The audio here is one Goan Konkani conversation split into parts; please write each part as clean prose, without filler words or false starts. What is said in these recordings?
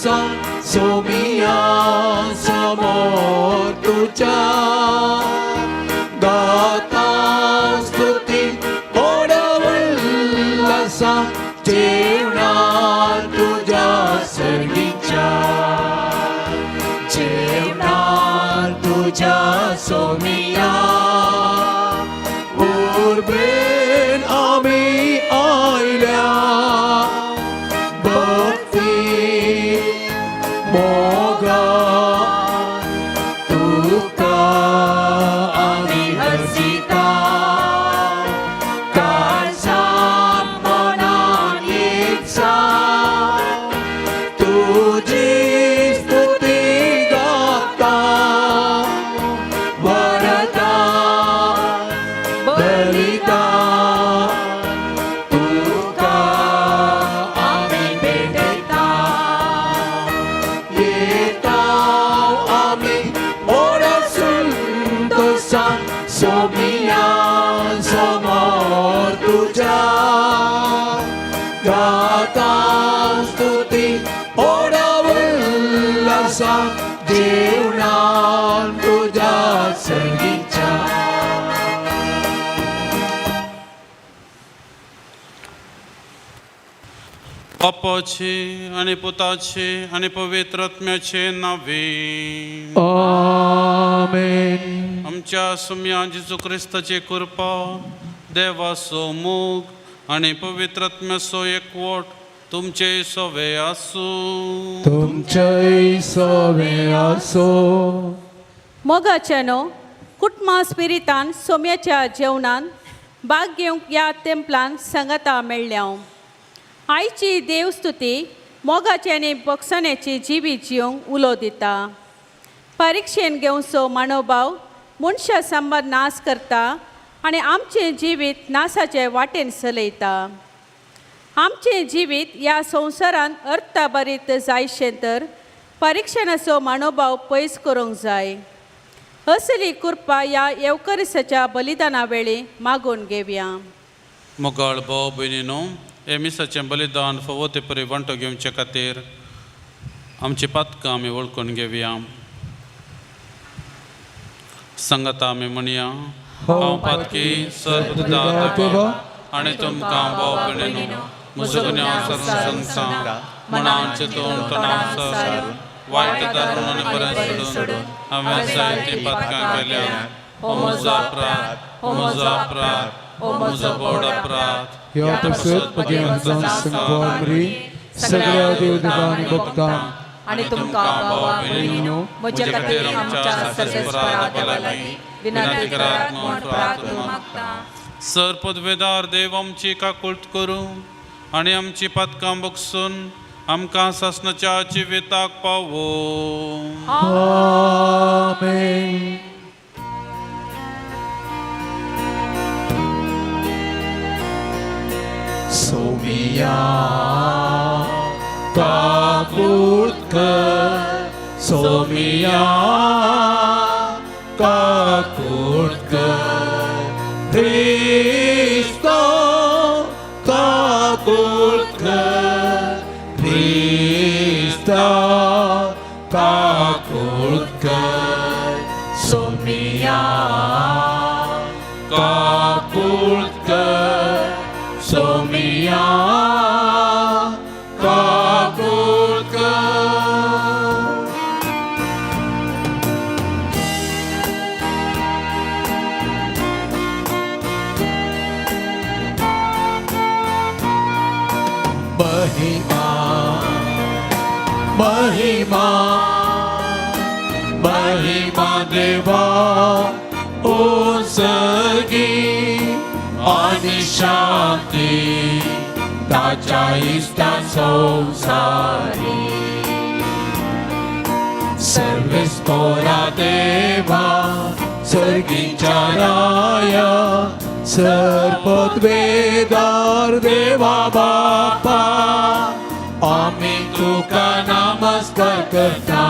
उल्लासा सोमिया समोर तुझ्या गाता स्तुती ओड उल्लासा जेवणा तुझ्या सर्गीच्या जेवणार तुझ्या सोमिया उर्बेन आमी आयल्या भक्ती मोगा तुका आमी हर्षिता काळजान मनान एकसार तुझी स्तुती गाता वरदा बलिता तुका आमी भेटयता येता आमी ओडसून तसा सोमिया समोर तुझ्या गाता स्तुती ओड उल्लासा जेवणान तुझ्या सर्गीच्या. बापाचे आनी पुताचे आनी पवित्र आत्म्याचे नावे. आमेन. आमच्या सुम्या जेजू क्रिस्ताची कृपा, देवाचो मोग आनी पवित्र आत्म्याचो एकवट तुमचे सवे आसूं. तुमचेय सवे आसो. मोगाच्यानो, कुटुंबा स्पिरितान सोम्याच्या जेवणान भाग घेवंक ह्या तेंपलान संगता मेळ्ळ्या. आयची देवस्तुती मोगाची आनी बोगसाण्याची जिवीत जिवंक उलो दिता. परिक्षेन घेवचो मानोभाव मनशा सांबार नाश करता आनी आमचें जिवीत नासाचे वाटेन चलयता. आमचें जिवीत ह्या संवसारांत अर्थभरीत जायशें तर परिक्षणाचो मानोभाव पयस करूंक जाय. असली कृपा ह्या येवकरिसाच्या बलिदाना वेळी मागून घेवया. मोगाळ भाव भयणीनो, हे मिसाचें बलिदान फावो ते परी वांटो घेवचे खातीर आमची पातकां आमी वळखून घेवया. सांगाता आमी म्हणया, हांव पातकी सर्व देवा आनी तुमकां भाव भयणीनो म्हजो गुन्यांव सारून सांगता म्हणान चिंतून तोंडान सारून वायट दारून आनी बरें सोडून हांवें जायतीं पातकां केल्या. हो म्हजो अपराध, हो म्हजो अपराध, हो म्हजो व्हड अपराध. ह्या पासत म्हगे संकवामरी सगळ्या देवदेवा आनी भक्तांक आनी तुमकां भावा भयणीनो म्हज्या खातीर आमच्या सर्वेस्परा देवा लागीं विनंती करात म्हूण प्रार्थना मागता. सर पदवेदार देव आमची काकुळट करूं आनी आमची पातकां बगसून आमकां सासणाच्या जिविताक पावो. आमेन. सोमिया काकूट कर, सोमिया काकूट कर, क्रिस्तो काकूट कर, क्रिस्ता काकूट कर, सोमिया काकूट कर, सोमिया काकूट कर. महिमा महिमा महिमा देवा ओसगी आणि शांती ताच्या इष्टा संसारी. सर्वेस्पोरा देवा सर्गीच्या राया सर्पद्वेदार देवा बापा आमी तुका नमस्कार करता.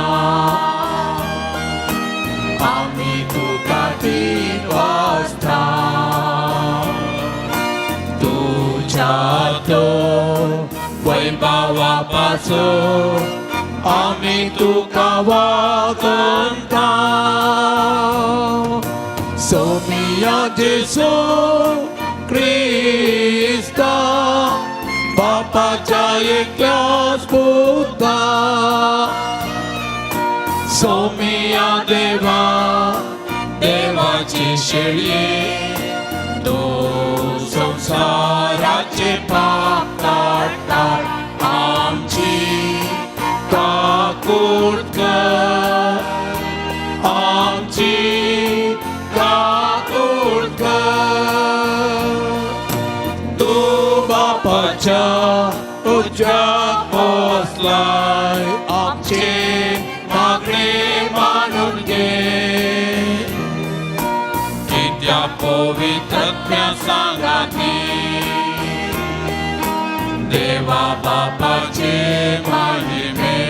आमी तुका तीन वाजता तुझ्या तो वैभवापासून आमी तुका वागंता सोमिया जेसू क्रिस्ता बापाच्या एकल्याच पुता सोमिया देवा देवाची शेळये तू संसाराचे पाप काडटा आमची काकूट कर आमची काकूट कर तू बापाच्या उज्याक बसलाय आमचे मागणे मानून घे कित्या पवित्रत्म्या सांगाती देवा बापाचे महिमे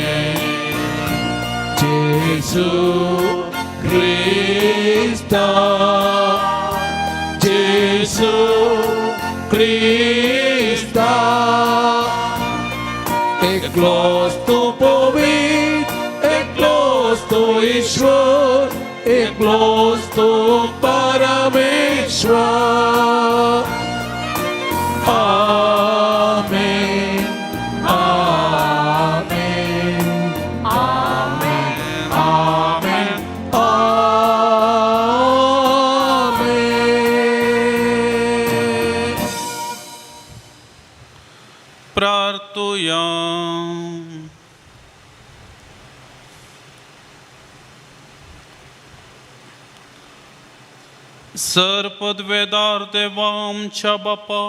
जेसू क्रिस्ता जेसू क्रिस्ता एकलोच तूं पवित्र एकलोच तूं ईश्वर एकलोच तूं परमेश्वर. आमेन आमेन आमेन आमेन आमेन. प्रार्थुया. सर पदवेदार देवा आमच्या बापा,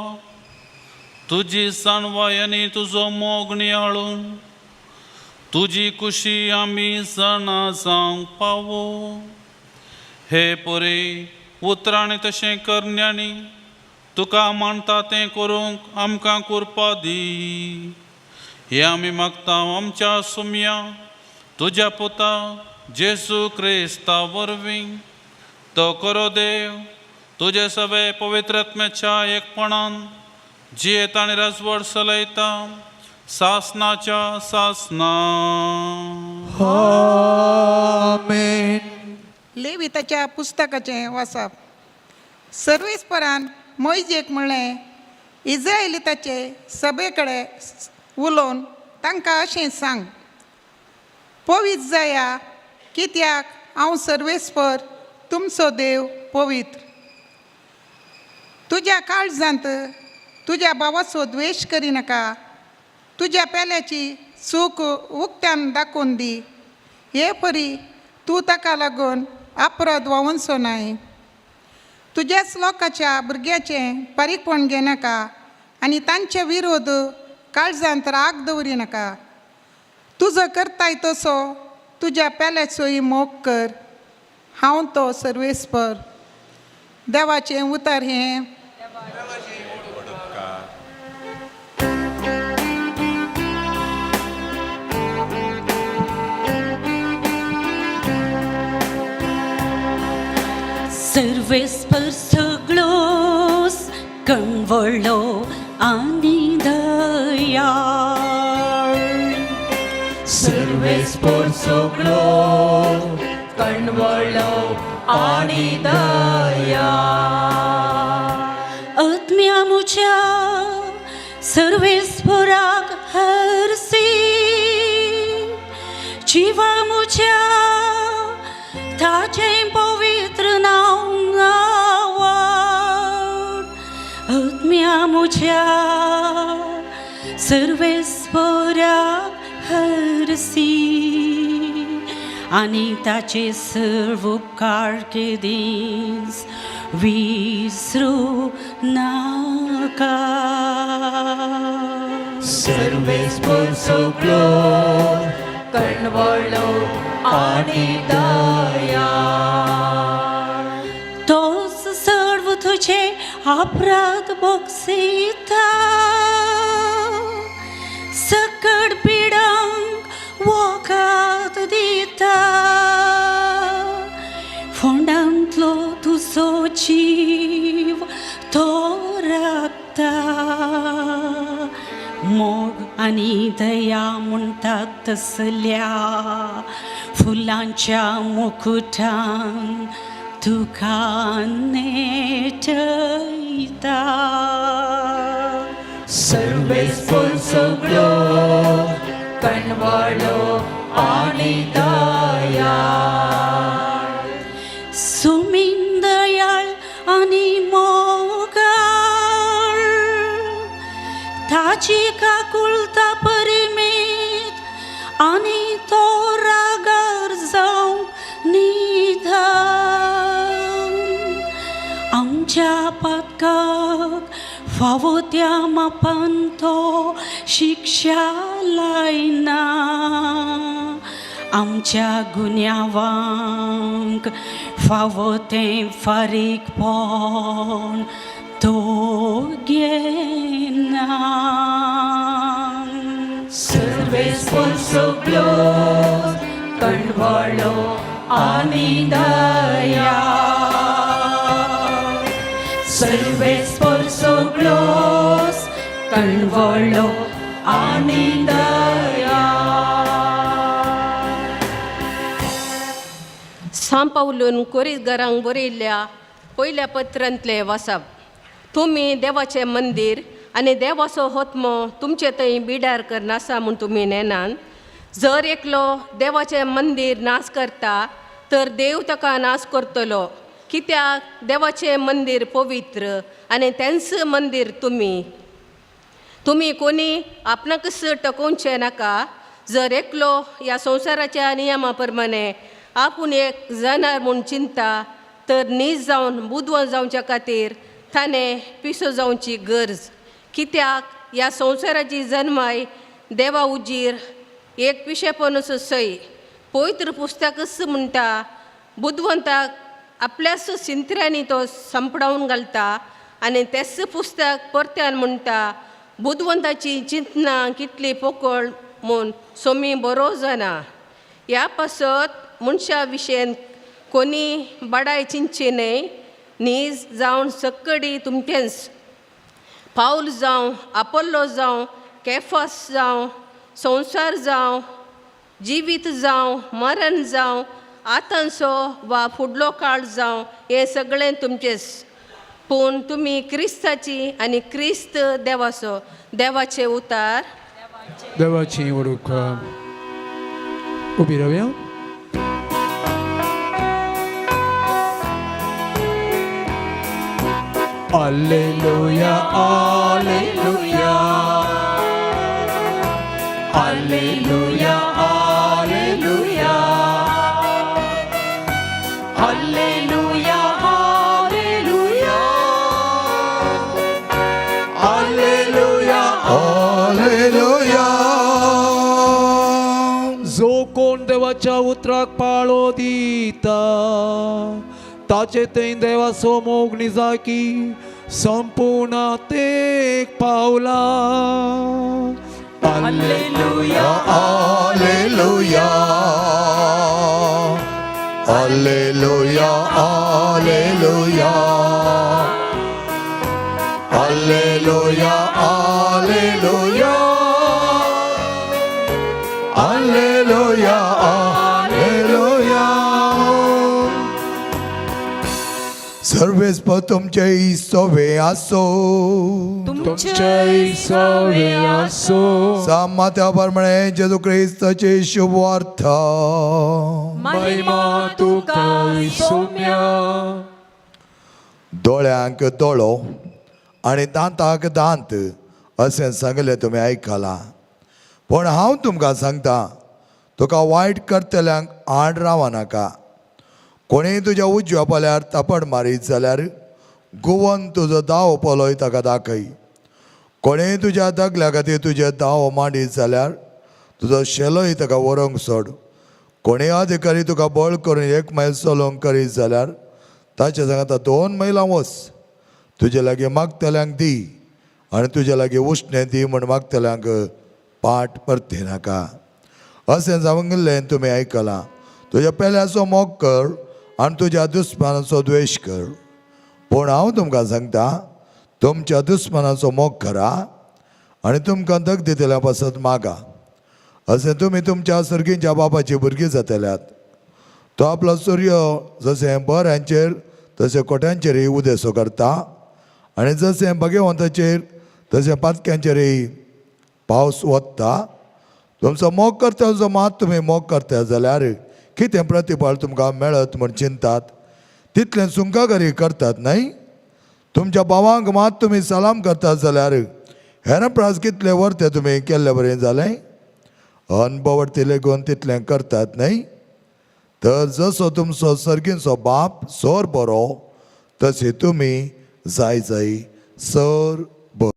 तुजी जाणवाय आनी तुजो मोग नियाळून तुजी कुशी आमी जाणा जावंक पावो हे परी उतरांनी तशें करण्यांनी तुका मानता तें करूंक आमकां कृपा दी. हें आमी मागता आमच्या सुमया तुज्या पुता जेजू क्रिस्ता वरवीं. तो करो देव तुजे सगळे पवित्रत्म्याच्या एकपणान जियेता आनी राजवट चलयता सासनाच्या सासना. आमेन. लेविताच्या पुस्तकाचें वाचप. सर्वेस्परान मोयजेक म्हणलें, इज्रायलिताचे सभे कडेन उलोवन तांकां अशें सांग, पवित्र जाया कित्याक हांव सर्वेस्पर तुमचो देव पवित्र. तुज्या काळजांत तुज्या भावाचो द्वेश करिनाका. तुज्या पेल्याची चूक उक्त्यान दाखोवन दी, हे परी तूं ताका लागून अपराध व्हांवचो नाय. तुज्याच लोकांच्या भुरग्याचें बारीकपण घेनाका आनी तांचे विरोध काळजांत राग दवरिनाका. तुजो करताय तसो तुज्या पेल्याचोय मोग कर. हांव तो सर्वेस्पर. देवाचें उतर हें. सर्वेस्पर सगळोस कणवळो आनी दयाळ. सर्वेस्पर सगळो कणवळो आनी दया. आत्म्या म्हज्या सर्वेस्पराक हरसी, जिवा म्हज्या ताचें पवित्र नांव आवड. आत्म्या म्हज्या सर्वेस्पराक हरसी आनी ताचे सर्व उपकार केदींच विसरूं नाका. सर्वेस्पर सगळो कणवळो आनी दया. तोच सर्व तुझे अपराध बक्षिता, सकट पिडांक वखद दिता. फोंडांतलो तुजो जीव तो राखता, मोग आनी दया म्हणटात तसल्या फुलांच्या मुकुटान तुका नेटयता. सर्वेस्पर सगळो कणवाळो आनी दयाळ. सुमीन दयाळ आनी मोगाळ, ताची काकुळता परिमीत आनी तो रागार जावंक निधान. आमच्या पातकाक फावो त्या मापान तो शिक्षा लायना, आमच्या गुन्यांवांक फावो तें फारीकपण तो घेना. सर्वेस्पर सगळो कणवाळो आनी दयाळ. सर्वेस्पर सगळो कणवाळो आनी दयाळ. सांव पावलून कोरीगरांक बरयल्ल्या पयल्या पत्रांतलें वाचप. तुमी देवाचें मंदीर आनी देवाचो होत्मो तुमचे थंय बिडार करनासा म्हूण तुमी नेनान. जर एकलो देवाचें मंदीर नाश करता तर देव ताका नाश करतलो, कित्याक देवाचें मंदीर पवित्र आनी तेंच मंदीर तुमी. तुमी कोणी आपणाकच टकोवचें नाका. जर एकलो ह्या संवसाराच्या नियमा प्रमाणे आपूण एक जनार म्हूण चिंता तर नीज जावन बुदवंत जावच्या खातीर ताणें पिसो जावची गरज, कित्याक ह्या संवसाराची जन्माय देवा उजीर एक पिशेपणूच सय. पवित्र पुस्तकच म्हणटा, बुदवंताक आपल्याच सिंत्र्यांनी तो संपडावन घालता. आनी तेच पुस्तक परत्यान म्हणटा, बुदवंताची चिंतनां कितली पोकळ म्हूण सोमी बरो जाणा. ह्या पासत मनशा विशयन कोणी बडाय चिंतची न्हय. नीज जावन सक्कडी तुमचेंच. पावल जावं, आपोल्लो जावं, केफास जावं, संवसार जावं, जिवीत जावं, मरण जावं, आतांचो वा फुडलो काळ जावं, हें सगळें तुमचेंच. पूण तुमी क्रिस्ताची आनी क्रिस्त देवाचो. देवाचे उतार. देवाची वडूक. उबी रावया. Alleluia, Alleluia, Alleluia, Alleluia, Alleluia, Alleluia, Alleluia, Alleluia. जो कोण देवाच्या उतराक पाळो दिता ताचे थंय देवाचो मोग निजाकी संपूर्णतेक पावला. Alleluia, Alleluia, Alleluia, Alleluia, Alleluia, Alleluia, Alleluia, Alleluia. सर्वेस्पर तुमचे सोवे आसो. तुमचे सवे आसो. सामात्या प्रमाणे जेजू क्रिस्ताची शुभवार्ता. महिमा तुका सोम्या. दोळ्यांक दोळो आनी दांताक दांत अशें सांगलें तुमी आयकलां. पूण हांव तुमकां सांगता, तुका वायट करतल्यांक आड रावनाका. कोणीय तुज्या उजव्या पोल्यार थापट मारीत जाल्यार गुवन तुजो दावो पोलोय ताका दाखय. कोणीय तुज्या दगल्या खातीर तुजें दावो मांडीत जाल्यार तुजो शेलोय ताका व्हरूंक सोड. कोणीय अधिकारी तुका बळ करून एक मैल चलोवंक करीत जाल्यार ताचे सांगता 2 मैलां वच. तुजे लागीं मागतल्यांक दी आनी तुजे लागीं उश्णें दी म्हूण मागतल्यांक पाट परती नाका. अशें सांगिल्लें तुमी आयकलां. तुज्या पेल्याचो मोग कर आनी तुज्या दुस्मानाचो द्वेश कर. पूण हांव तुमकां सांगता, तुमच्या दुस्मानाचो मोग करा आनी तुमकां दग दितल्या पासत मागा. अशें तुमी तुमच्या सर्गींच्या बापाची भुरगीं जातल्यात. तो आपलो सूर्य जशें बऱ्यांचेर तशें कोट्यांचेरय उदेसो करता आनी जशें भगवंताचेर तशें पातक्यांचेरय पावस वता. तुमचो मोग करता जो मात तुमी मोग करता जाल्यार कितें प्रतिफळ तुमकां मेळत म्हूण चिंतात, तितलें सुंकागरी करतात न्हय? तुमच्या भावांक मात तुमी सलाम करतात जाल्यार हेर प्रास कितले वर्ते तुमी केल्ले बरें जालें? अनभवडती लेगून तितलें करतात न्हय? तर जसो तुमचो सर्गींचो बाप सर बरो तशें तुमी जाय जाय सर बरो.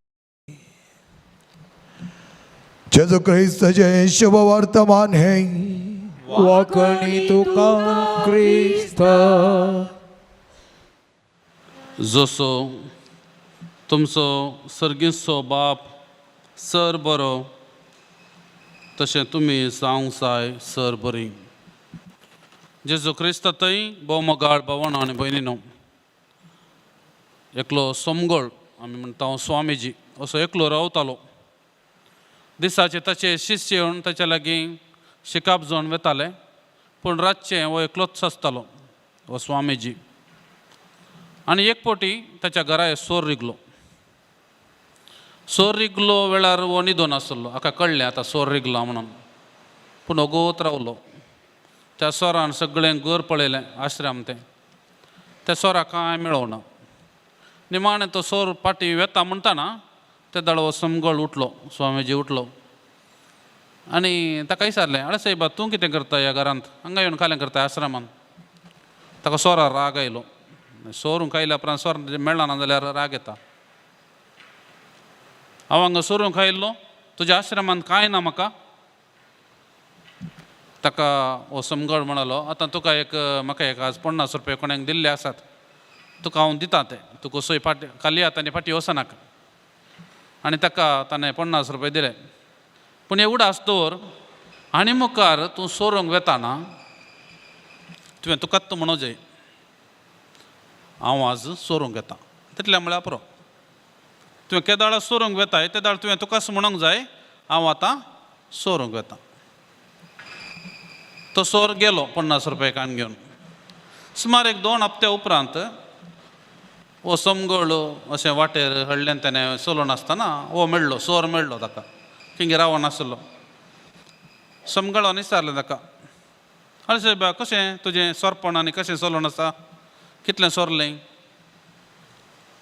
जेजू क्रिस्ताचें शुभ वर्तमान हें. वाकणी तुका क्रिस्त. जसो तुमचो सर्गीचो बाप सर बरो तशें तुमी जावंक जाय सर बरी. जेजू क्रिस्त थंय भोव मोगाळ भवण आनी भयणीनो, एकलो सोमगोळ आमी म्हणटा स्वामीजी असो एकलो रावतालो. दिसाचे ताचे शिष्य येवन ताच्या लागीं शिकाप जावन वेताले, पूण रातचें हो एकलोच आसतालो हो स्वामीजी. आनी एक फावटी ताच्या घरा सोर रिगलो. सोर रिगलो वेळार हो न्हिदोन आसलो. हाका कळ्ळें आतां सोर रिगला म्हणून, पूण ओगोत रावलो. त्या सोरान सगळें घर पळयलें आश्रम तें, त्या सोराक कांय मेळोना. निमाणें तो सोर फाटीं वेता म्हणटाना ते दाळ समगळ उठलो, स्वामीजी उठलो आनी ताका विचारलें, आरे सायबा तूं कितें करता ह्या घरांत, हांगा येवन कालें करता आश्रमान? ताका सोरा राग आयलो. सोरूंक आयल्या उपरांत सोर मेळना जाल्यार राग येता. हांव हांगा सोरूंक आयिल्लो, तुज्या आश्रमांत कांय ना म्हाका. ताका हो समगळ म्हणालो, आतां तुका एक म्हाका एक आज 50 रुपया कोणाक दिल्ले आसात, तुका हांव दिता ते, तुका कसोय फाटी खाली आतां आनी फाटीं वचनाका. आनी ताका ताणें 50 रुपया दिले. पूण उडास दवर आनी मुखार तूं सोरूंक वेताना तुवें तुकाच म्हणो जाय हांव आज सोरूंक येता, तितलें म्हळ्यार पुरो. तुवें केदाळा सोरूंक वेताय तेदाळ तुवें तुकाच म्हणूंक जाय हांव आतां सोरूंक वेता. तो सोर गेलो 50 रुपया कान घेवन. सुमार एक 2 हप्त्या उपरांत हो समगळ अशें वाटेर हडल्यान तेणें चलोवन आसतना हो मेळ्ळो, सोर मेळ्ळो ताका, थिंगे रावन आसलो. समगळान विचारलें ताका, आरे सायबा कशें तुजें सोरपण आनी कशें चलोवन आसा, कितलें सोरलें?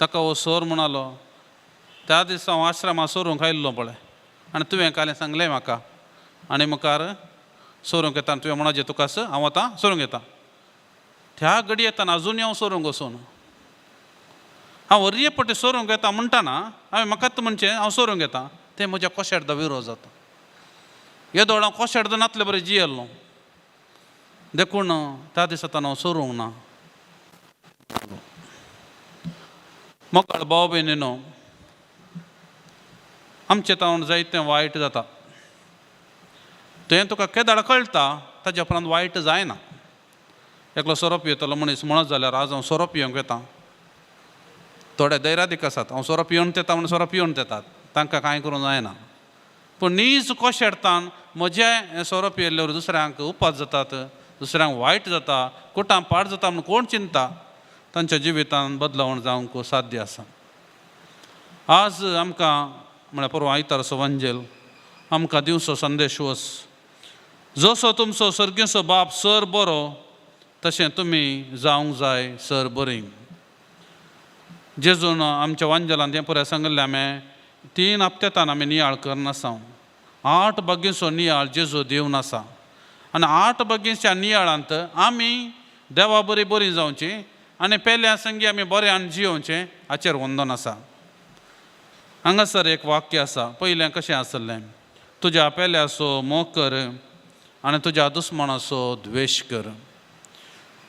ताका हो सोर म्हणालो, त्या दिसा हांव आश्रमा सोरूंक आयिल्लो पळय आनी तुवें कालें सांगलें म्हाका आनी मुखार सोरूंक येता तुवें म्हणोजे तुकाच हांव आतां सोरूंक येता. त्या घडी येताना अजून हांव सोरूंक वचून हांव वरये पटी सोरूंक येता म्हणटाना हांवें म्हाकाच म्हणचें हांव सोरूंक येता, तें म्हज्या कोशेर्द विरोध जाता. येदोळ हांव कोशेर्द नातले बरें जियेल्लो, देखून त्या दिसा हांव सोरूंक ना. मोगाळ भाव भयणीनो, आमचें तावन जायतें वायट जाता, तें तुका केदाळ कळटा ताज्या उपरांत वायट जायना. एकलो सोरो पियेतलो मनीस म्हणत जाल्यार आज हांव सोरो पिवंक वेता, थोडे दैरादीक आसात हांव सोरो पिवन येता म्हणून सोरो पिवन येतात, तांकां कांय करूंक जायना. पूण नीज कोशेडतान म्हजें सोरो पियेल्ल्यार दुसऱ्यांक उपास जातात, दुसऱ्यांक वायट जाता, कुटां पाड जाता म्हूण कोण चिंता, तांच्या जिवितान बदलावण जावंक साध्य आसा. आज आमकां म्हळ्यार परवां आयतारचो वंजेल आमकां दिवचो संदेश वस, जसो तुमचो सर्गीचो बाप सर बरो तशें तुमी जावंक जाय सर बरी. जेजून आमच्या वांजेलान तें पुराय सांगिल्लें, आमी 3 हप्त्यान आमी नियाळ करनासा, 8 बागींचो नियाळ जेजू दिवन आसा आनी 8 बागींच्या नियाळांत आमी देवा बरी बरी जावची आनी पेल्या संगी आमी बऱ्यान जियोवचें हाचेर वंदन आसा. हांगासर एक वाक्य आसा, पयलें कशें आसलें, तुज्या पेल्याचो मोग कर आनी तुज्या दुस्मनाचो द्वेश कर.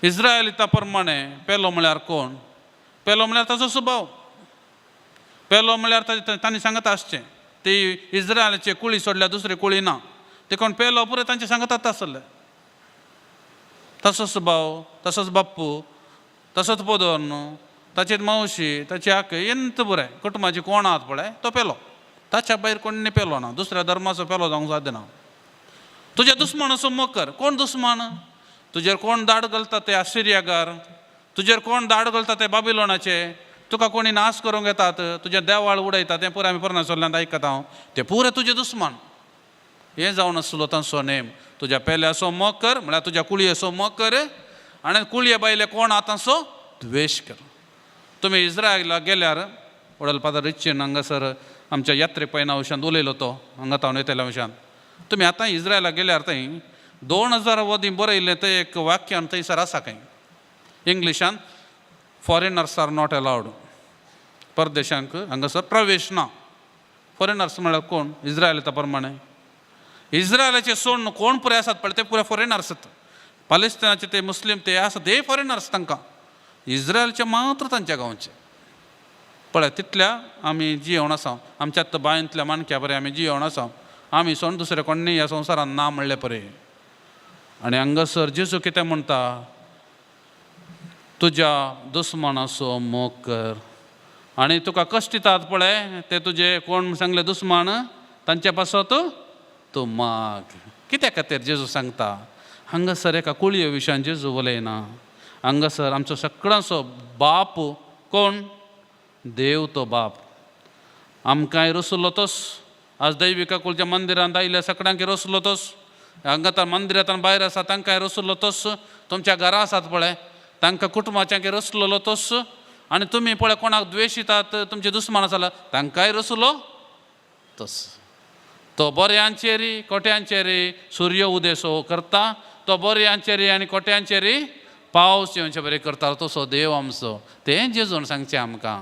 इस्रायलिता प्रमाणे पेलो म्हळ्यार कोण? पेलो म्हळ्यार ताचो स्वभाव, पेलो म्हळ्यार तांणी सांगत आसचें ती इस्रायलाचे कुळी सोडल्यार दुसरी कुळी ना, देखून पेलो पुरो तांचे सांगतात आसले. तसोच भाव, तसोच बाप्पू, तसोच पोदोन, ताची मावशी, ताची आक, एंत बरें कुटुंबाची कोण आहात पळय तो पेलो. ताच्या भायर कोण पेलो ना, दुसऱ्या धर्माचो पेलो जावंक सादना. तुज्या दुस्मानाचो मोग कर. कोण दुस्मान? तुजेर कोण दाड घालता ते आशिर्यागार, तुजेर कोण दाड घालता ते बाबिलोनाचे, तुका कोणी नाश करूंक येतात, तुजें देवाळ उडयता, तें पुरें आमी पोरण्या सोल्ल्यांत आयकता हांव, ते पुरे तुजे दुस्मान. हें जावन आसलो तांचो नेम. तुज्या पेल्याचो मोग कर म्हळ्यार तुज्या कुळयेचो मोग कर आनी कुळये बायले कोण आहा तांचो द्वेश कर. तुमी इस्रायलाक गेल्यार वडल फादर रिच्चीन हांगासर आमच्या यात्रेक पयना विशयांत उलयलो तो हांगा तावन येतल्या विशयांत. तुमी आतां इस्रायलाक गेल्यार थंय 2000 वदीं बरयल्लें तें एक वाक्यान थंयसर आसा खंय इंग्लिशान, फॉरेनर्स are not allowed. परदेशांक हांगासर प्रवेश ना. फॉरेनर्स म्हळ्यार कोण? इस्रायला प्रमाणे इस्रायलाचे सोडून कोण पुरे आसात पळय ते पुरे फॉरेनर्स. पालेस्तिनाचे ते मुस्लीम ते आसात ते फॉरेनर्स तांकां, इस्रायलचे मात्र तांच्या गांवचे. पळय तितल्या आमी जियोवन आसा, आमच्या बांयंतल्या माणक्या बरें आमी जियोवन आसा, आमी सोडून दुसरे कोण्णी ह्या संवसारान ना म्हणलें परे. आनी हांगासर जेजू कितें म्हणटा? तुज्या दुस्मानाचो मोग कर आनी तुका कश्ट दितात पळय ते तुजे कोण सांगले दुस्मान तांचे पासत तूं माग. कित्या खातीर जेजू सांगता? हांगासर एका कुळये विशयान जेजू उलयना. हांगासर आमचो सगळ्यांचो बाप कोण? देव तो बाप. आमकांय रसलो तोच. आज दैविका कुलच्या मंदिरांत आयिल्ल्या सगळ्यांक रसलो तोच. हांगा तर मंदिरांत भायर आसा तांकांय रसलो तोच. तुमच्या घरा आसात पळय तांकां कुटुंबाच्यांक रसलेलो तोच. आनी तुमी पळय कोणाक द्वेशितात तुमचे दुस्मान आसा तांकांय रसलो तोच. तो बऱ्यांचेरी कोट्यांचेरी सूर्य उदेसो करता, तो बऱ्यांचेरी आनी कोट्यांचेरी पावस येवचे बरें करता, तसो देव आमचो. तें जेजून सांगचें आमकां.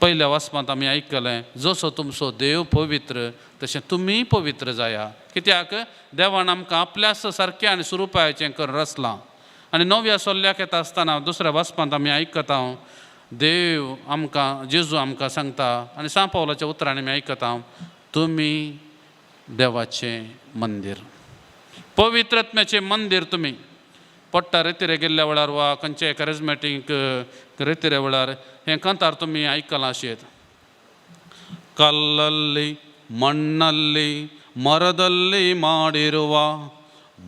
पयल्या वाचपांत आमी आयकलें, जसो तुमचो देव पवित्र तशें तुमी पवित्र जाया. कित्याक देवान आमकां आपल्याच सारकें आनी स्वरुपाचें करून रचलां. आनी नव्या सोल्ल्याक येता आसतना दुसऱ्या वाचपांत आमी आयकता देव आमकां जेजू आमकां सांगता आनी सांव पावलाच्या उतरांनी आमी आयकता, तुमी देवाचें मंदीर, पवित्रत्म्याचें मंदीर. तुमी पडटा रेतिरे गेल्ल्या वेळार वा खंयचे कॅरिजमॅटीक रेतिरे वेळार हें कांतार तुमी आयकलां अशें. ಕಲ್ಲಲ್ಲಿ ಮಣ್ಣಲ್ಲಿ ಮರದಲ್ಲಿ ಮಾಡಿರುವ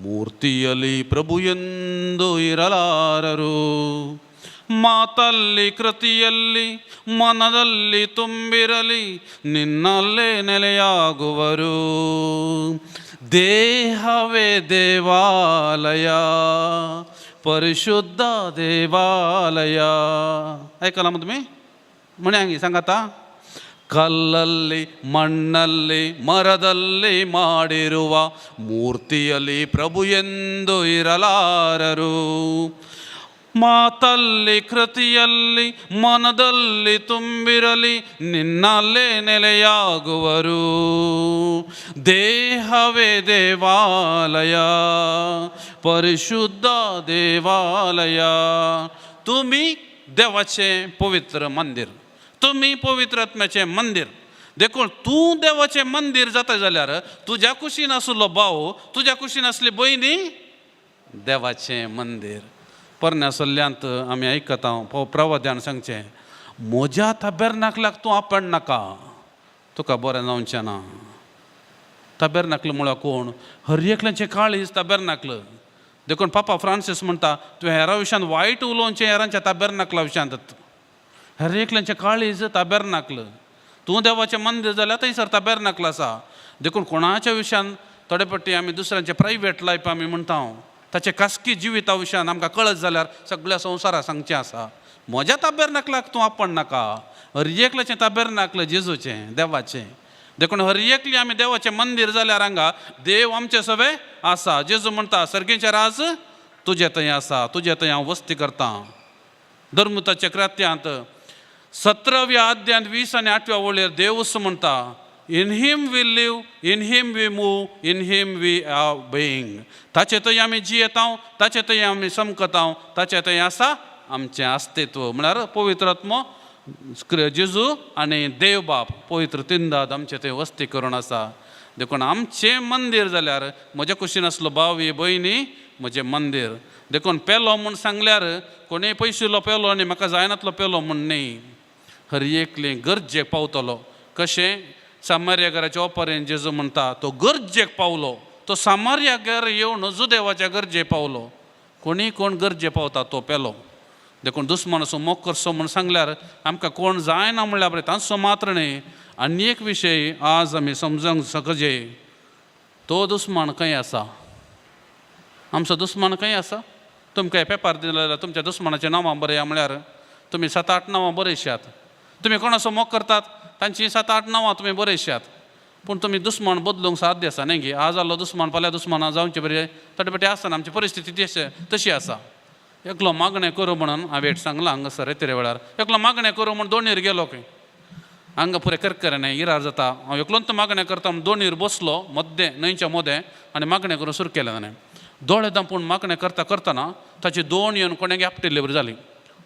ಮೂರ್ತಿಯಲ್ಲಿ ಪ್ರಭು ಎಂದು ಇರಲಾರರು. ಮಾತಲ್ಲಿ ಕೃತಿಯಲ್ಲಿ ಮನದಲ್ಲಿ ತುಂಬಿರಲಿ ನಿನ್ನಲ್ಲೇ ನೆಲೆಯಾಗುವರು. ದೇಹವೇ ದೇವಾಲಯ ಪರಿಶುದ್ಧ ದೇವಾಲಯ. ऐकला मग तुम्ही म्हणे सांगाता. ಕಲ್ಲಲ್ಲಿ ಮಣ್ಣಲ್ಲಿ ಮರದಲ್ಲಿ ಮಾಡಿರುವ ಮೂರ್ತಿಯಲ್ಲಿ ಪ್ರಭು ಎಂದು ಇರಲಾರರು. ಮಾತಲ್ಲಿ ಕೃತಿಯಲ್ಲಿ ಮನದಲ್ಲಿ ತುಂಬಿರಲಿ ನಿನ್ನಲ್ಲೇ ನೆಲೆಯಾಗುವರು. ದೇಹವೇ ದೇವಾಲಯ ಪರಿಶುದ್ಧ ದೇವಾಲಯ. तुमी देवाचें पवित्र मंदिर, तुमी पवित्र आत्म्याचें मंदिर. देखून तूं देवाचें मंदिर जाता जाल्यार तुज्या कुशीन आसलो भाव, तुज्या कुशीन आसली भयणी देवाचें मंदिर. पोरण्या सल्ल्यांत आमी आयकता प्रवाद्यान सांगचें, म्हज्या ताबेरनाकलाक तूं आपण नाका, तुका बरें जावचें ना. ताबेरनाकल म्हळ्यार कोण? हर एकल्याचें काळीज ताबेरनाकल. देखून पापा फ्रांसीस म्हणटा, तुवें हेरा विशयान वायट उलोवचें हेरांच्या ताबेरनाकला विशयांत. हर एकल्याचें काळीज ताबेरनाकल. तूं देवाचें मंदीर जाल्यार थंयसर ताबेरनाकल आसा. देखून कोणाच्या विशयान थोडे पट्टी आमी दुसऱ्यांचे प्रायवेट लायफ आमी म्हणटा, ताचे खासगी जिविता विशयान आमकां कळत जाल्यार सगळ्या संवसाराक सांगचें आसा, म्हज्या ताबेरनाकलाक तूं आपण नाका. हर एकल्याचें ताबेरनाकल जेजूचें देवाचें. देखून हर एकली आमी देवाचें मंदीर जाल्यार हांगा देव आमचें सगळें आसा. जेजू म्हणटा, सर्गेचें राज तुजें थंय आसा, तुजें थंय हांव वस्ती करतां. धर्मताच्या कृत्यांत 17व्या अध्यायांत 20 आनी 8व्या वळेर देवूच म्हणटा, in him we live, in him we move, in him we are being. ताचे थंय आमी जियेता, ताचे थंय आमी समकता, ताचे थंय आसा आमचें अस्तित्व. म्हळ्यार पवित्र आत्मो जेजू आनी देव बाप पवित्र तिनदाद आमचें थंय वस्ती करून आसा. देखून आमचें मंदीर जाल्यार म्हज्या कुशीन आसलो भाव भयणी म्हजें मंदीर. देखून पेलो म्हूण सांगल्यार कोणूय पयशिल्लो पेलो आनी म्हाका जायनातलो पेलो म्हूण न्ही. हर एकले गरजेक पावतलो. कशें सामार्या घराच्या ओपरेन जेजू म्हणटा तो गरजेक पावलो, तो सामार्या घर येवन जुदेवाच्या गरजे पावलो. कोणी कोण गरजे पावता तो पेलो. देखून दुस्मानाचो मोग करचो म्हूण सांगल्यार आमकां कोण जायना म्हणल्यार बरें तांचो मात्र न्ही. आनी एक विशय आज आमी समजूंक शकजे, तो दुस्मान खंय आसा, आमचो दुस्मान खंय आसा. तुमकां पेपर दिलो जाल्यार तुमच्या दुस्मानाचें नांवां बरया म्हळ्यार तुमी 7-8 नांवां बरयशात. तुमी कोणाचो मोग करतात तांचीं 7-8 नांवां तुमी बरयशात, पूण तुमी दुस्मान बदलूंक साध्य आसा न्ही गे. आज जाल्लो दुस्मान फाल्यां दुस्माना जावचे बरें थोडे फावटी आसना, आमची परिस्थिती तशी आसा. एकलो मागणें करूं म्हणून हांवें सांगलां हांगासर रेतिरे वेळार, एकलो मागणें करूं म्हूण दोणीर गेलो खंय, हांगा पुरें करकरें इरार जाता. हांव एकलोच मागणें करता म्हूण दोणीर बसलो मद्दें न्हंयच्या मोदें आनी मागणें करूं सुरू केलें ताणें. दोळे दांपून मागणें करता करतना ताची दोण येवन कोणें आपटिल्ले बरी जाली.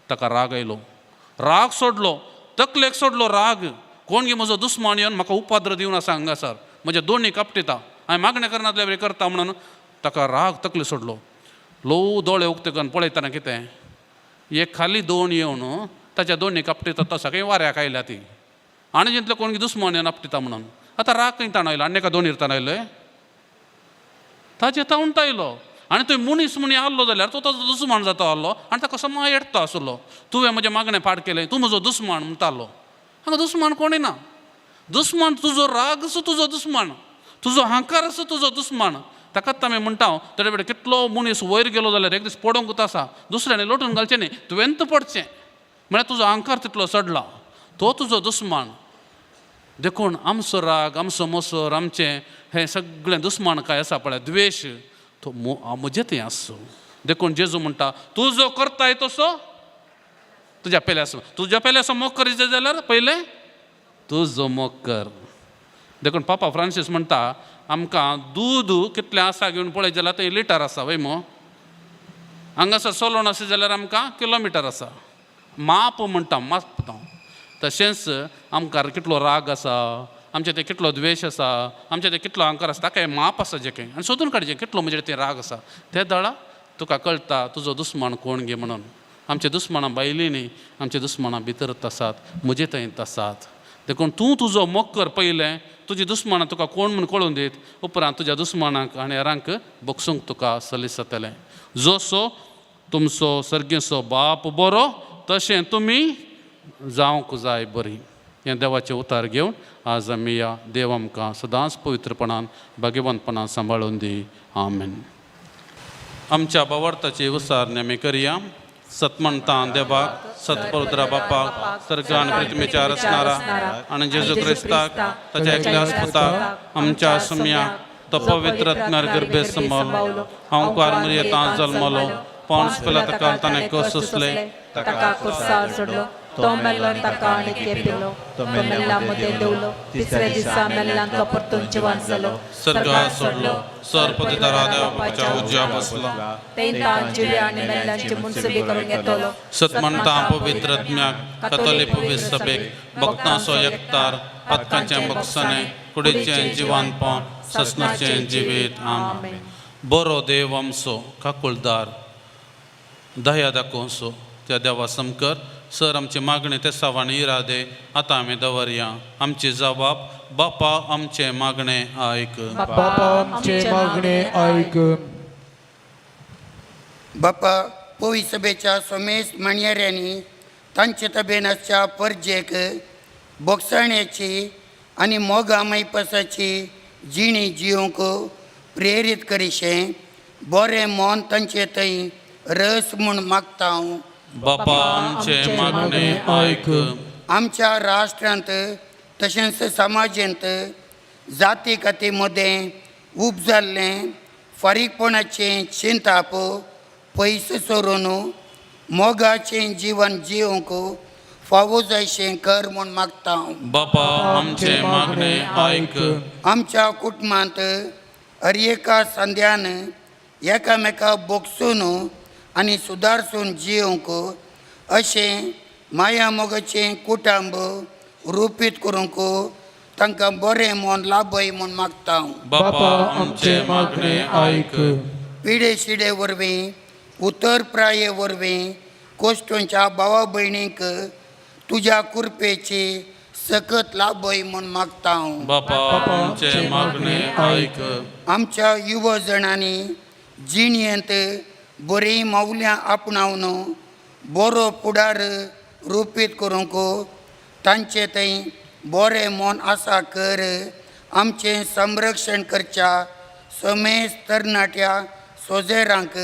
ताका राग आयलो, राग सोडलो, तकलेक सोडलो राग. कोण गे म्हजो दुस्मान येवन म्हाका उपाद्र दिवन आसा हांगासर, म्हज्या दोणी कापटिता, हांवें मागणें करनातल्या बरी करता म्हणून ताका राग तकले सोडलो. ल्हव दोळे उक्ते करून पळयतना कितें एक खाली दोण येवन ताच्या दोणी कापटिता तो सगळीं वाऱ्याक आयल्या ती आनी जितलो कोण दुस्मान येवन आपटिता म्हणून. आतां राग खंय ताण आयलो आनी एका दोणीर ताण आयलें ताजे तावंट आयलो. आनी थंय मनीस म्हूण आहलो जाल्यार तो ताजो दुस्मान जाता आहलो आनी ताका समा येडटा आसलो. तुवें म्हजें मागणें पाड केलें, तूं म्हजो दुस्मान म्हणटालो. हांगा दुस्मान कोणूय ना, दुस्मान तुजो राग आसो तुजो दुस्मान, तुजो हांकार आसो तुजो दुस्मान. ताकाच आमी म्हणटा थोडे वेळ कितलो मनीस वयर गेलो जाल्यार एक दीस पडोंकूच आसा, दुसऱ्यांनी लोटून घालचें न्ही, तुवेंत पडचें म्हळ्यार तुजो अहंकार तितलो चडला, तो तुजो दुस्मान. देखून आमचो राग, आमचो मोसर, आमचें हें सगळें दुस्मान काय आसा पळय द्वेश तो म्हजें थंय आसचो. देखून जेजू म्हणटा तूं जो करताय तसो तुज्या पेल्यासो, तुज्या पेल्यासो मोग करीत जाल्यार पयलें तुजो मोग कर. देखून पापा फ्रांसीस म्हणटा आमकां दूद कितलें आसा घेवन पळयत जाल्यार थंय लिटर आसा वय मो, हांगासर सोलोण आसा जाल्यार आमकां किलोमिटर आसा, माप म्हणटा मापता. तशेंच आमकां कितलो राग आसा, आमचे ते कितलो द्वेश आसा, आमचे ते कितलो अहंकार आसा, ताका माप आसा जें कांय आनी सोदून काडचें कितलो म्हजेर ते राग आसा. ते दळा तुका कळटा तुजो दुस्मान कोण गे म्हणून. आमचे दुस्मानां भायली न्ही, आमचे दुस्मानां भितरत आसात, म्हजे थंयत आसात. देखून तूं तुजो मोग कर पयलें, तुजी दुस्मानां तुका कोण म्हूण कळून दीत, उपरांत तुज्या दुस्मानांक आनी हेरांक बगसूंक तुका सलीस जातलें. जसो तुमचो सर्गेचो बाप बरो तशें तुमी जावंक जाय बरी. हें देवाचें उतार घेवन आज आमी ह्या देव आमकां सदांच पवित्रपणान भाग्यवंतपणान सांबाळून दी. आमेन. आमच्या बावडताची उसारणी आमी करया. सतमणतां देवाक, सतपवित्र बापाक, सर्गान पृथ्वीच्या रचणारा आनी जेजू क्रिस्ताक ताच्या एकल्या पुताक आमच्या सुम्याक तो पवित्र गर्भे सांबाळलो, हांव कुवार जल्मलो, पावस पेला ताका ताणें कस सोंसले, ताका कुर्सार सोडलो, तो मेल्लो ताका आनी केपिलो, तो मेल्ल्या मदें देंवलो, तिसऱ्या दिसा मेल्ल्यान तो परतून जिवन जालो, सर्गार सोडलो, सर पतिदारा देवाच्या उजव्या बसलो, तेंतां जिव्या आनी मेल्ल्यांची मुनसुबी करूंक येतलो. सतमणतां पवित्र आत्म्याक, कथोलीक पवित्र सभेक, भक्तांचो एकतार, पातकांचें बक्षणें, कुडीचें जिवानपण, ससनाचें जिवीत. आमेन. बरो देव आमचो काकुळदार दया दाखोवचो त्या देवा समकर सर आमची मागणी ते सवान इरादे आतां आमी दवरया. आमची जबाब बापा आमचें मागणें आयक. बापा आमचे मागणे आयक. बापा पोवी सभेच्या सोमेश माणयऱ्यांनी तांचे तबेन आसच्या परजेक बोगसाण्याची आनी मोगा मैपसाची जिणी जिवंक प्रेरीत करिशें बरें मन तांचे थंय रस म्हूण मागता हांव. बापा आमचें मागणें आयक. आमच्या राष्ट्रांत तशेंच समाजेंत जाती काती मदें उब जाल्लें फारीकपणाचें चिंताप पयस सरून मोगाचें जिवन जिवंक फावो जायशें कर म्हूण मागता हांव. बापा आमचें मागणें आयक. आमच्या कुटुंबांत हर एका संद्यान एकामेका बोगसून आनी सुदारसून जिवंक अशें माया मोगाचें कुटुंब रुपीत करूंक तांकां बरें मन लाभय म्हूण मागता हांव. बापा आमचें मागणें आयक. पिडे शिडे वरवीं उतर प्राये वरवीं कोश्टोंच्या भावा भयणींक तुज्या कृपेची सकत लाभय म्हूण मागता हांव. बापा आमचे मागणे आयक. आमच्या युव जणांनी जिणयेंत बरीं मौल्यां आपणावन बरो फुडार रुपीत करूंक तांचे थंय बरें मन आसा कर. आमचें संरक्षण करच्या समेज तरणाट्या सोजेरांक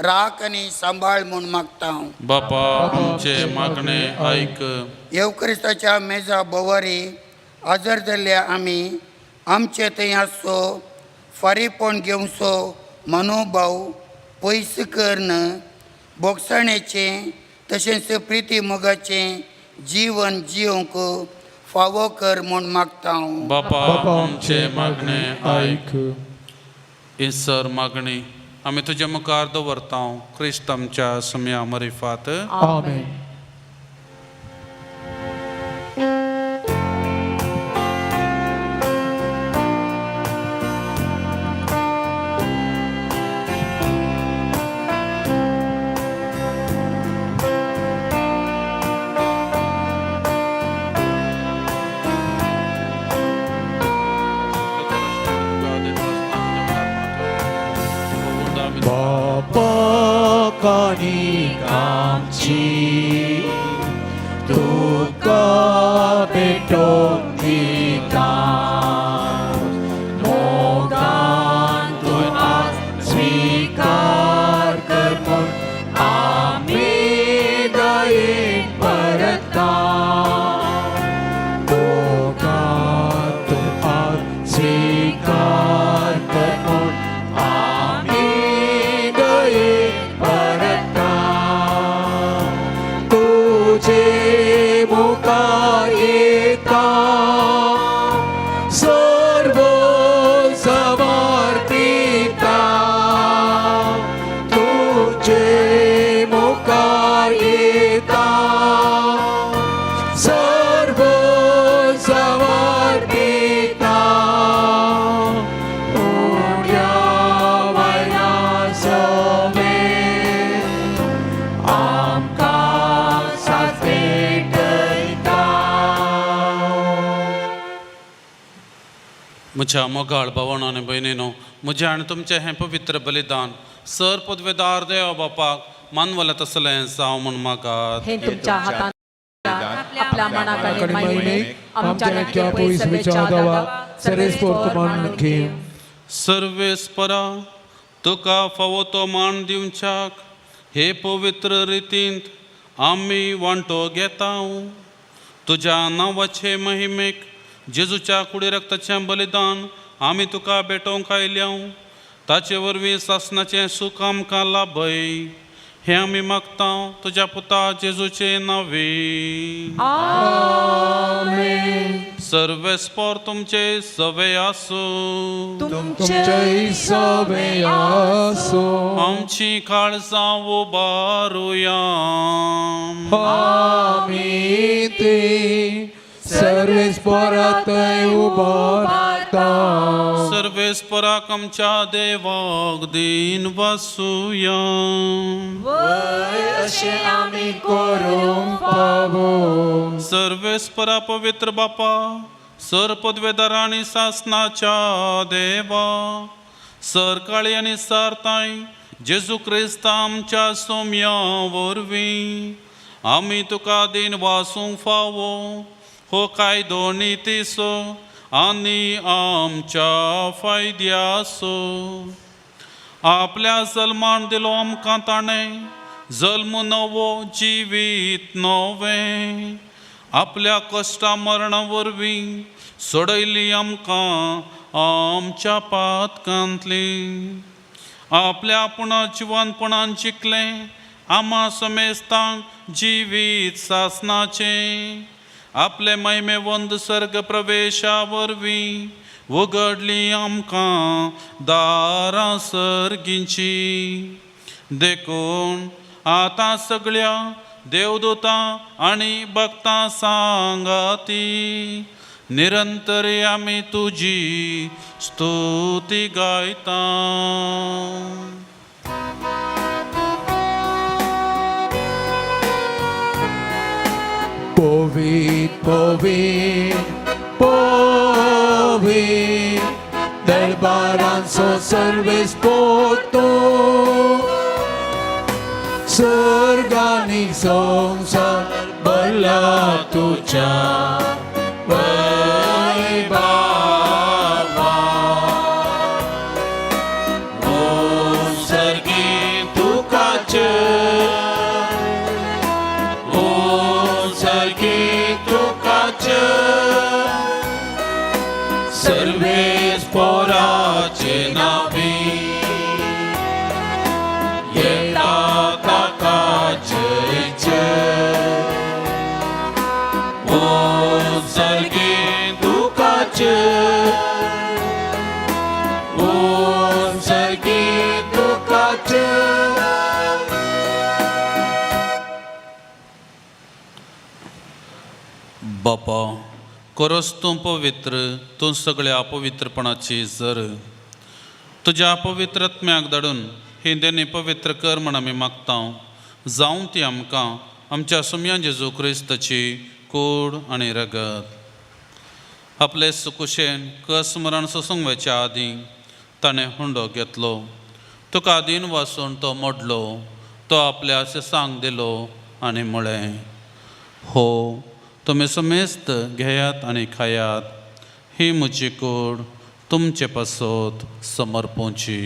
राख आनी सांबाळ म्हूण मागता हांव. बापा आमचे मागणे आयक. येवक्रिस्ताच्या मेजा भोवारी हजर जाल्ल्या आमी आमचे थंय आसचो फारीपण घेवचो मनोभाव पयस करून बोगसणेचें तशेंच प्रिती मोगाचें जीवन जिवंक फावो कर म्हूण मागता हांव. बापा आमचे मागणे आयक. इसर मागणी आमी तुज्या मुखार दवरता क्रिस्त आमच्या सम्या मरिफात. आमेन. बापा काणी आमची तुका भेटोवन दिता मोगान तूं आज स्विकार कर म्हूण आमी दयेन परता. मोगान तूं आज स्विकार कर म्हूण आमी दयेन परता. तुझे मुखार येता सर्व समर्पिता. तुझे मुखार येता सर्व समर्पिता. उड्या वयल्या समेत आमकां साथ भेटयता. म्हज्या मोगाळ भावण आनी भयणीनो, म्हजें आनी तुमचें हें पवित्र बलिदान सर पदवेदार देव बापाक मानवले तसलें जावं म्हूण मागात. हे तुमच्या हातान आपल्या मनाक आनी महिमेक आमच्या आमच्या नक्या पयस विचार दावा सरेस्पोर्त मानून घेव. सर्वेस्परा तुका फावो तो मान दिवच्याक हे पवित्र रितींत आमी वांटो घेता. तुज्या नांवाचे महिमेक जेजूच्या कुडी रक्ताचें बलिदान आमी तुका भेटोवंक आयल्या. ताचे वरवीं सासणाचें सूख आमकां लाभय हें आमी मागता तुज्या पुता जेजूचे नांवे. सर्वेस्पोर तुमचे सवे आसूं. तुमचेय सवे आसूं. आमची काळजां उबारुया. आमी ती सर्वेस्पोरातय उबारता. सर्वेस्पराक आमच्या देवाक दीन वासुया. अशें आमी करूंक फावो. सर्वेस्परा पवित्र बापा सर पदवेदार आनी सासनाच्या देवा सरकाळी आनी सारताय जेजू क्रिस्त आमच्या सोम्या वरवीं आमी तुका दीन वासूंक फावो हो कायदो नितीचो आनी आमच्या फायद्याचो. आपल्या जल्मान दिलो आमकां ताणें जल्म नवो जिवीत नवें. आपल्या कश्टा मरणा वरवीं सोडयली आमकां आमच्या पातकांतली. आपल्या पुणा जिवनपणान जिखलें आमा समेस्तांक जिवीत सासनाचें. आपले महिमेवंद सर्ग प्रवेशा वरवीं उगडली आमकां दारां सर्गींची. देखून आतां सगळ्या देवदूतां आनी भक्तां सांगाती निरंतर आमी तुजी स्तुती गायता. पवी पवी दरबारांचो सर्वेस पोतो सर्गानी संसार भरला तुझ्या वैभवा. ओ सर्गी तुका जय, ओ सर्गी तुका जय, सर्वेस पोराचे नावी येता ताका जय जय. ओ सर्गी तुका जय, ओ सर्गी तुका जय. बापा खरोच तूं पवित्र, तूं सगळ्या अपवित्रपणाची जर तुज्या अपवित्रत्म्याक धाडून ही देणी पवित्र कर म्हण आमी मागता. जावं ती आमकां आमच्या सुमया जेजू क्रिस्ताची कूड आनी रगत. आपले सुकुशेन कस मरण सोसूंक वचच्या आदीं ताणें हुंडो घेतलो, तुका आदीन वासून तो मोडलो, तो आपल्या शिसांक दिलो आनी म्हळें, हो तुमी समेस्त घेयात आनी खायात, ही म्हजी कूड तुमचे पासत समर्पोची.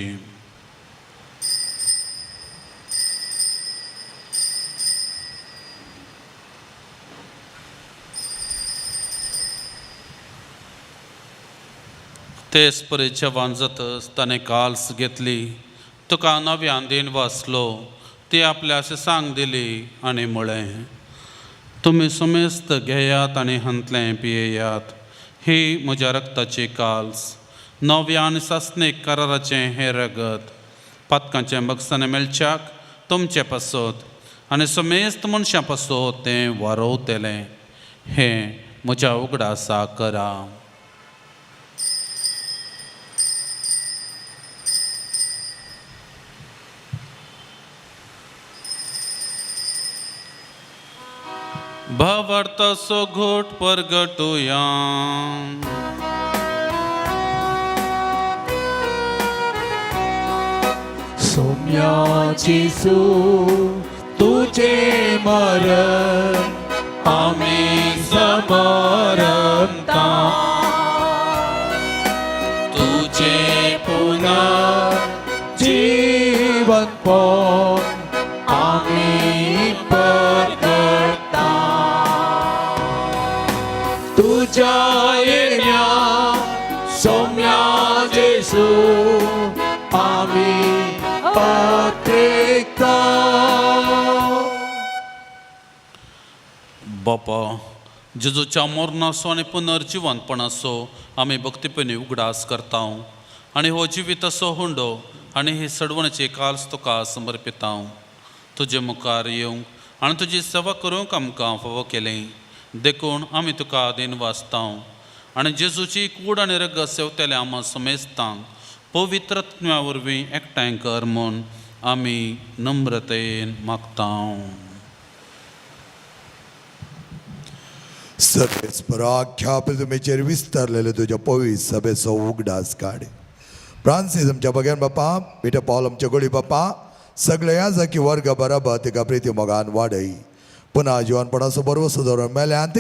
तेच परी जेवण जातच ताणें काल्स घेतली, तुका नव्यान दीन वाचलो, ती आपल्या शिसांक दिली आनी म्हळें, तुमी समेस्त घेयात आनी हांतलें पियेयात, ही म्हज्या रक्ताची काल्स, नव्या आनी सासणीक कराराचें हें रगत, पातकांचें बगसाणें मेळच्याक तुमचे पासत आनी समेस्त मनशां पासत तें वारोवतलें, हें म्हज्या उगडासा करा. भावार्थाचो घोट परगटुया. सोम्याची सू तुझे मरण आम्ही समरता, तुझे पुन्हा जीवन पण आम्ही परगटता. तुझ्या येण्या सौम्या जेसू आम्ही पत्रिका. बापा जेजूच्या मरणाचो आनी पुनर्जिवंतपणाचो आमी भक्तीपणी उगडास करता आनी हो जिविताचो हुंडो आनी ही सडवणेची काल्स तुका समर्पिता. तुजे मुखार येवंक आनी तुजी सेवा करूंक आमकां फावो केली देखून आमी तुका आदीन वाचता आनी जेजूची कूड आनी रगत सेवतले आमा समेस्तांक पवित्र आत्म्या वरवीं एकठांय कर म्हूण आमी नम्रतेन मागता. सगळेच पराख्या तुमेचेर विस्तारलेले तुज्या पवित्र सभेचो उगडास काड. फ्रांसीस आमच्या बगेन बापा, पिटर पावल आमच्या गोळी बापा, सगळे जाकी वर्ग बराबर तिका प्रिती मोगान वाडय. पुन्हा जिवनपणाचो बरवसो दवरून मेल्यांत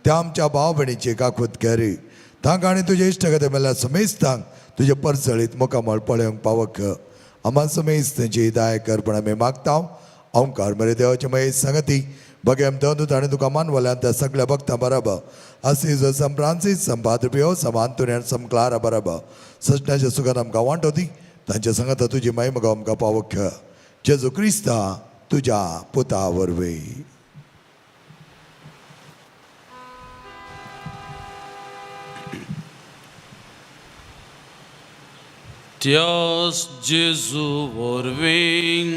त्या आमच्या भाव भयणीची काकूत करी. तांकां आनी तुजे इश्टगते मेल्या समेस्तांक तुजे परजळीत मुखामळ पळोवंक पावक आमा समेस्त तेंची दाय कर पण आमी मागता. ओंकार मरे देवाचे मये संगती बगेम तंदू ताणें तुका मानवल्यान त्या सगळ्या भक्तां बराबर आसीज सम फ्रांसीस सम पाद्रपियो सम आंतोनी आनी सम क्लारा बराबर सजनाच्या सुखान आमकां वांटो दी. तांच्या संगता तुजी महिमा आमकां पावक जेजू क्रिस्ता तुज्या पुता वरवीं. त्यास जेजू वरवीं,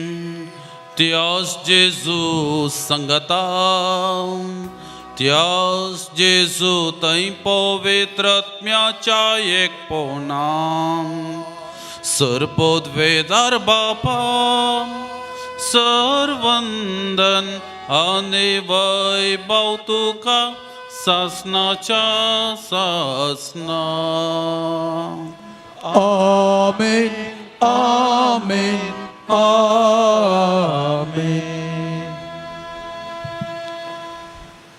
त्यास जेजू संगता, त्यास जेजू थंय पवित्रत्म्याच्या एकपणान सर्पोद्वेदार बापा सर्वंदन आनी वैभव तुका सासनाच्या सासना. आमेन आमेन आमेन.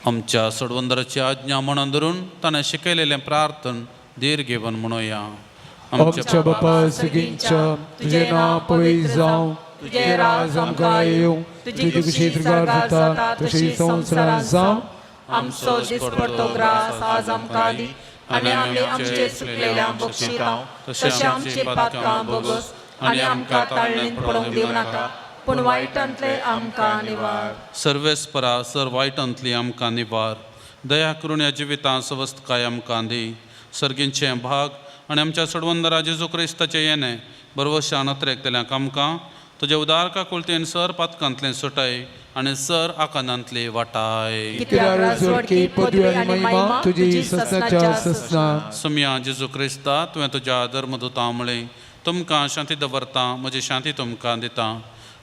आमच्या सोडवंदराची आज्ञा म्हणून धरून ताणें शिकयलेलें प्रार्थन धीर घेवन म्हणुया. आमच्या बापा सगळींच्या तुजें नांव पवित्र जावं, तुजें राज आमकां येवं, तुजी खुशी स्वर्गार जाता तशी संवसारांत जावं. आमचो दिसपडतो ग्रास आज आमकां दी आनी आमी आमचे चुकलेल्या बक्षिता तशें आमचे पातकां बोगस आनी आमकां ताळणींत पडोवंक दिवं नाका, पूण वायटांतले आमकां निवार. सर्वेस्परा सर वायटांतली आमकां निवार. दया करून ह्या जिवितांत सवस्तकाय आमकां दी. सर्गींचे भाग आनी आमच्या सोडवंदरा जेजू क्रिस्ताचें येणें बरवशान अत्रेकतल्यांक आमकां तुज्या उदार काकुळतेन सर पातकांतलें सुटाय आनी सर आकांतांतली वाटाय. कित्याक राजवटकी पदवी आनी महिमा तुजी ससनाच्या ससना. सुमया जेजू क्रिस्ता, तुवें तुज्या धर्मदुतां म्हळें, तुमकां शांती दवरता, म्हजी शांती तुमकां दिता.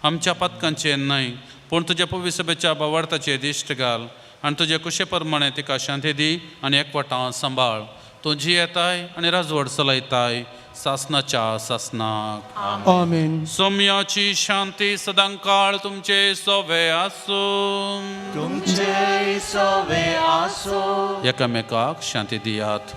आमच्या पातकांचेर न्हय पूण तुज्या पविसभेच्या बावार्थाचेर दिश्ट घाल आनी तुजे कुशे प्रमाणे तिका शांती दी आनी एकवटां सांबाळ. तूं जियेताय आनी राजवट चलयताय सासनाच्या सासनाक. आमेन. सोम्याची शांती सदांकाळ तुमचे सोवे आसूं. तुमचे सवे आसो. एकामेकाक शांती दियात.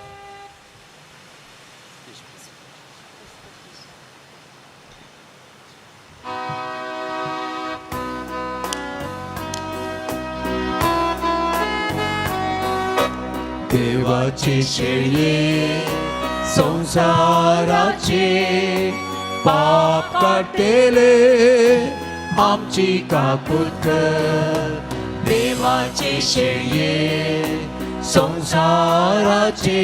देवाची शेळये संसाराचे पाप काडटेले आमची काकूत कर. देवाची शेळये संसाराचे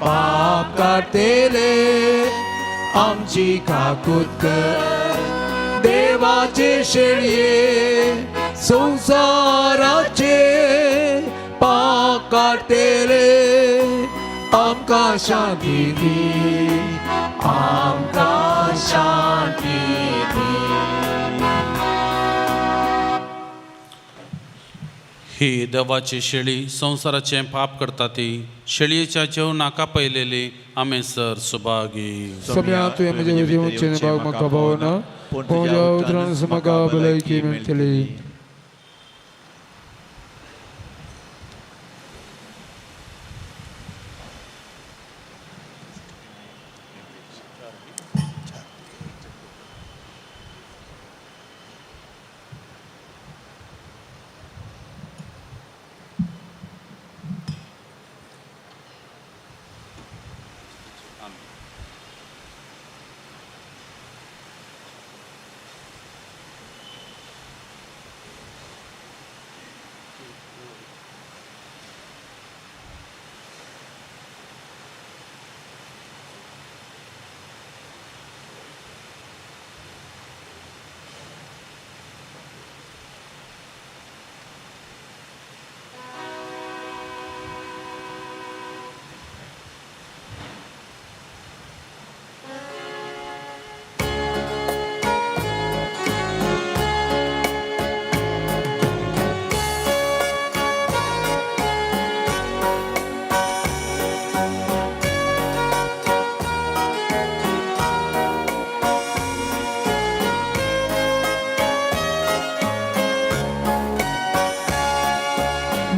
पाप काडटेले आमची काकूत कर. देवाचे शेळये संसाराचे पाप काडटेले आमकां शांती दी, आमकां शांती दी. ही देवाची शेळी संवसाराचें पाप करता ती शेळयेच्या जेवणाक कापयलेली आमी सर सुभागी. सम्या तुवें म्हजें जिवनचें भाग म्हाका भावना, पूण तुज्या उतरान म्हाका भलायकी मेळटली.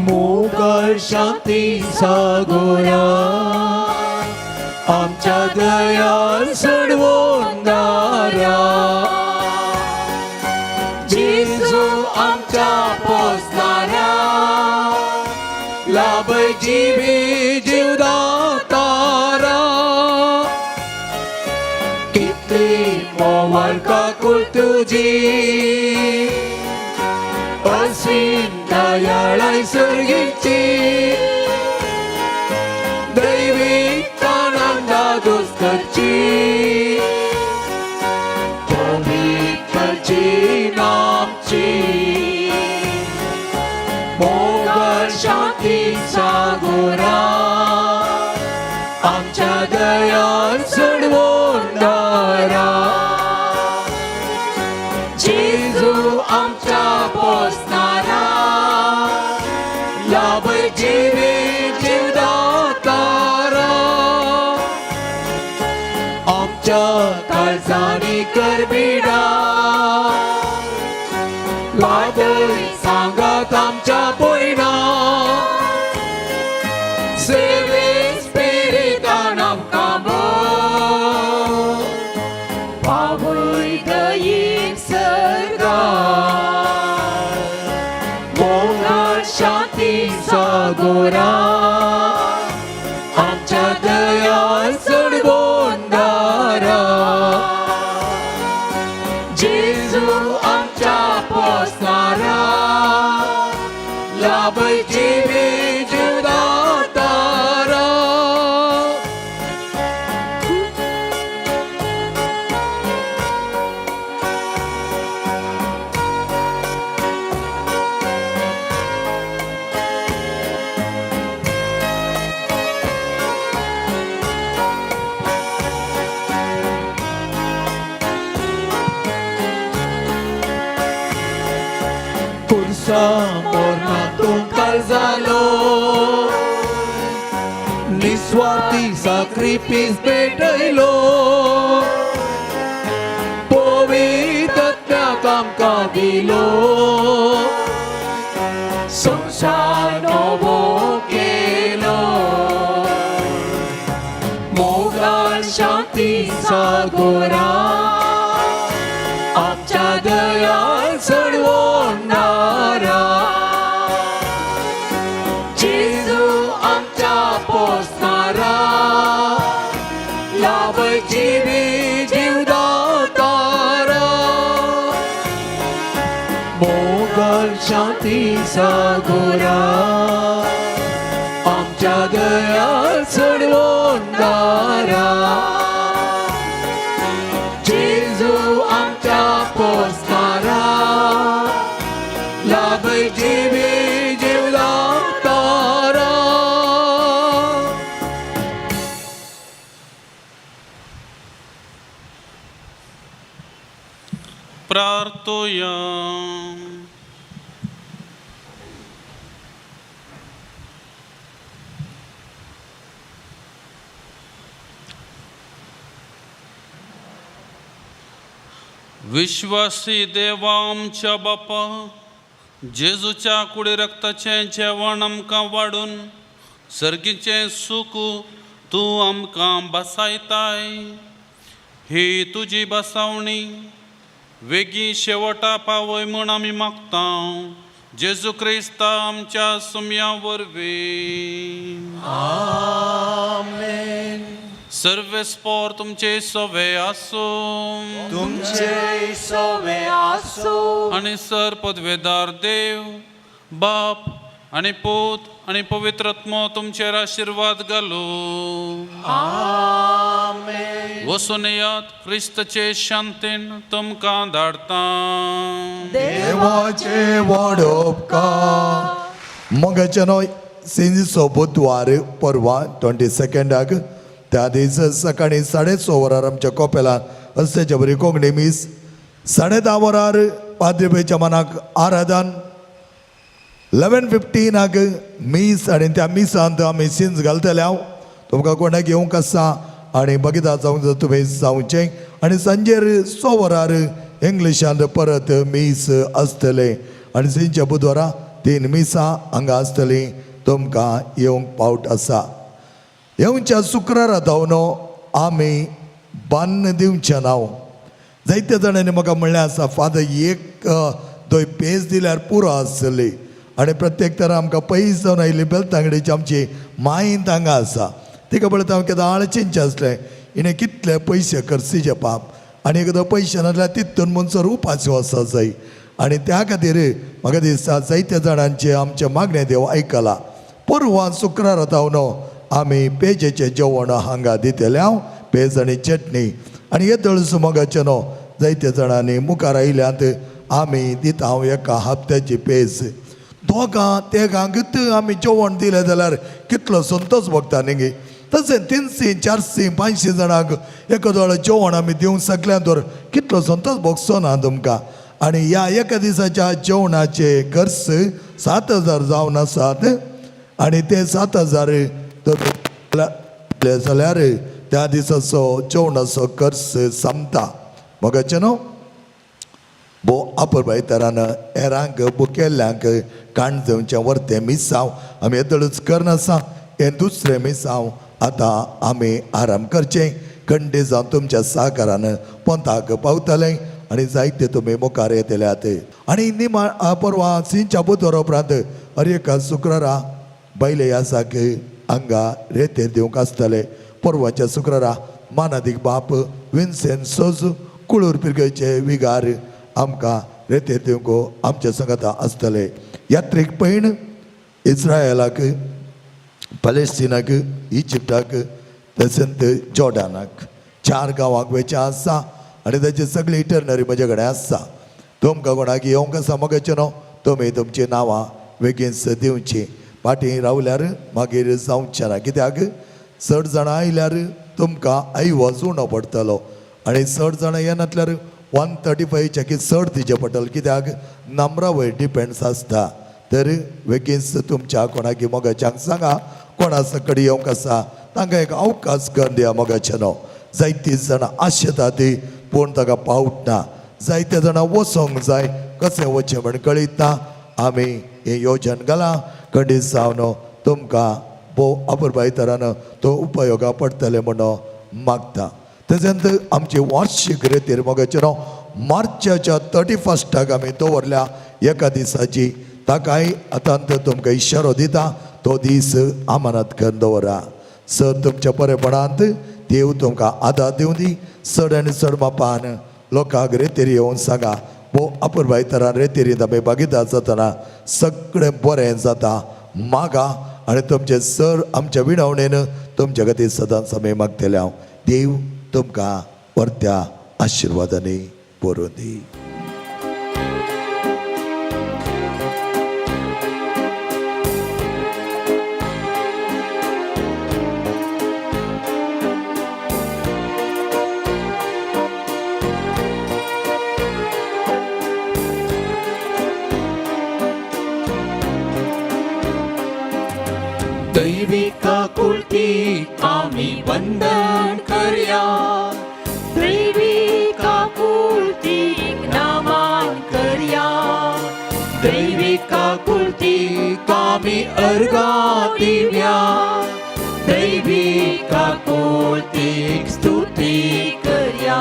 मोगल शांती सागोरा आमच्या दयाल सोडवणारा जेजू आमच्या पोसणारा लाभ जीवी जीवदातारा. कितली मोवल काकूळ तुजी असीम दयाळाय सर्गीची दैवी आनंदा दुस्तची पवित्रची नामची मोगल शांती सागोरा आमच्या दयाल सोडवणारा जेजू आमच्या पोसणारा लाभ जीवी. आवय दयीक सर्गार मोगाळ शांती सागोरा आमच्या दयाळ सोडवणदारा जेजू आमच्या पोसणारा लाभय जिवी जीवदातारा. पुरसा मोरना तुमकां जालो निस्वार्थी साक्रिफीस भेटयलो पवित्रत्याक आमकां दिलो संवसार नवो केलो मोगाळ शांती सागोरा आमच्या दयाळ सोडवणारा जेजू आमच्या पोसणारा लाभय जिवी जीवदातारा मोगाळ शांती सागोरा आमच्या दयाळ सोडवणारा जेजू आमच्या पोसणारा लाभय जिवी जीवदातारा. प्रार्थोया. विश्वासी देवा आमच्या बापा, जेजूच्या कुडी रक्ताचें जेवण आमकां वाडून सर्गीचें सूख तूं आमकां बसायताय. ही तुजी बसावणी वेगीं शेवटा पावय म्हूण आमी मागता, जेजू क्रिस्ता आमच्या सुमया वरवीं. आमेन. सर्वेस्पोर तुमचे सवे आसूं. तुमचे सवे आसूं. आनी सर पदवेदार देव बाप आनी पूत आनी पवित्र आत्मो तुमचेर आशिर्वाद घालूं. आमेन. वसून येयात, क्रिस्तचे शांतीन तुमकां धाडता. देवाचे व्हड उपकार. मोगाचे न्हय, सिंजीचो बुधवार परवा 22 त्या दीस सकाळी 6:30 वरार आमच्या कोपेलान हस्तेच्या बरी कोंकणी मीस, 10:30 वरार पाद्रीच्या मनाक आराधन, 11:15 मीस आनी त्या मिसांत आमी सिंज घालतले. हांव तुमकां कोणाक येवंक आसा आनी बगिता जावंक जाय तुमी जावचें. आनी सांजेर 6 वरार इंग्लिशांत परत मीस आसतलें आनी सिंच्या बुधवारा 3 मिसां हांगा आसतलीं. तुमकां येवंक पावट आसा. येवच्या शुक्रारा धांवन आमी बान्न दिवचें नांव. जायत्या जाणांनी म्हाका म्हणलें आसा, फादर एक दोय पेज दिल्यार पुरो आसतली. आनी प्रत्येक तरा आमकां पयस जावन आयिल्ली बेलतांगडीची आमची मायन हांगा आसा, तिका पळयता हांव केदां आळ चिंतचें आसलें, हिणें कितले पयशे खर्चिचे पाप आनी एकदां पयशे नासल्यार तितून म्हणसर उपास वचो जाय. आनी त्या खातीर म्हाका दिसता जायत्या जाणांचें आमचें मागणें देव आयकलां. परवां शुक्रारा धांवन आमी पेजेचें जेवण हांगा दितले हांव, पेज आनी चटणी. आनी येदोळच मोगाचें न्हू, जायत्या जाणांनी मुखार आयल्यात, आमी दिता हांव एका हप्त्याची पेज. दोगां तेगांकूच आमी जेवण दिलें जाल्यार कितलो संतोश भोगता न्ही गे. तशें 300 400 500 जाणांक एका जेवण आमी दिवंक शकल्या तर कितलो संतोश भोगचो ना तुमकां. आनी ह्या एका दिसाच्या जेवणाचे खर्च 7,000 जावन आसात आनी ते 7,000 तुमी जाल्यार त्या दिसाचो जेवणाचो खर्च सोंपता. मोगाचें न्हू, भोव अपुरबायतरान हेरांक बुकेल्ल्यांक काणजमचें वर्तें मिसांव आमी येदोळूच करनासा. हें दुसरें मिसांव आतां आमी आराम करचें. खंडीत जावन तुमच्या सहकारान पंथाक पावतलें आनी जायते तुमी मुखार येतले. आनी निमा परवा सिंच्या बुधवारा उपरांत हर एका शुक्रारा बैले यासाक हांगा रेतेर दिवंक आसतले. परवाच्या शुक्रारा मानादीक बाप विन्सेंट सोज कुळूर पिरगेचे विगार आमकां रेतेर दिवंक आमच्या संगता आसतले. यात्रीक पैण इस्रायलाक, पलेस्टिनाक, इजिप्टाक तशेंच जॉर्डनाक 4 गांवांक वयचें आसा आनी ताची सगळी इटरनरी म्हजे कडेन आसा. तुमकां कोणाक येवंक आसा मगाचें न्हू, तुमी तुमचीं नांवां बेगीन दिवचीं. फाटीं रावल्यार मागीर जावचें ना, कित्याक चड जाणां आयल्यार तुमकां ऐवज उणो पडटलो आनी चड जाणां येनातल्यार 135 की चड दिवचें पडटलें, कित्याक नंबरा वयर डिपेंड्स आसता. तर बेगीन तुमच्या कोणाक मोगाच्यांक सांगा, कोणा कडेन येवंक आसा तांकां एक अवकाश करून दिया मोगाचें न्हू. जायतीं जाणां आशेता ती पूण ताका पावट ना, जायते जाणां वचोंक जाय, कशें वचें म्हण कळीत ना. आमी हें योजन घालां खंडीत जावन तुमकां भोव अपुरबाय तरान तो उपयोगा पडटलें म्हणून मागता. तशेंच आमची वार्षीक रेतीर मोगाचें न्हू मार्चाच्या 31 आमी दवरल्या एका दिसाची, ताकाय आतां तुमकां इशारो दिता, तो दीस अमानत करून दवरा. सर तुमच्या बरेपणांत देव तुमकां आदार दिवं दी. चड आनी चड मापान लोकांक रेतीर येवन सांगा, भोव अपुरबाय तरान रेतीरींत आमी भागीदार जातना सगळें बरें जाता. मागा आनी तुमचें सर आमच्या विणवणेन तुमच्या खातीर सदांच आमी मागतले. हांव देव तुमकां परत्या आशिर्वादांनी बरोवन दी. दैविका कुलती आमी वंदन करया, दैविका कुलती नामान करया, दैविका कुलती आमी अर्घा दिव्या, दैविका कुलती स्तुती करया.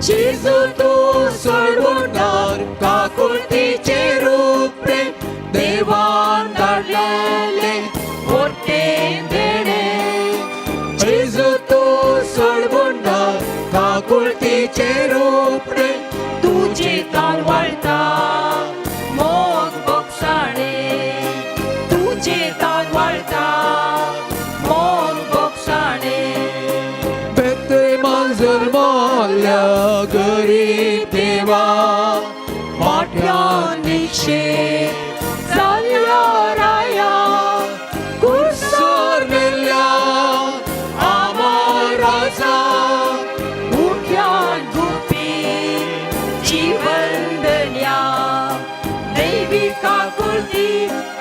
जेजू तूं सोडवणार काकुळतीचे रूप प्रेम देवान धाडलेलें मोठें देणें. जेजू तूं सोडवणार काकुळतीचे रूप प्रेम तुजे ताल वाळटा मोग बोगसाणे, तुजे ताल वाळटा मोग बोगसाणे. बेतलेमान जल्मल्या गरीब देवा, मोठ्यान निक्षेप जाल्ल्या राया, कुर्सार मेल्ल्या आमर राजा, उठ्यान गुपी जीवन दन्या. दैविका कुलती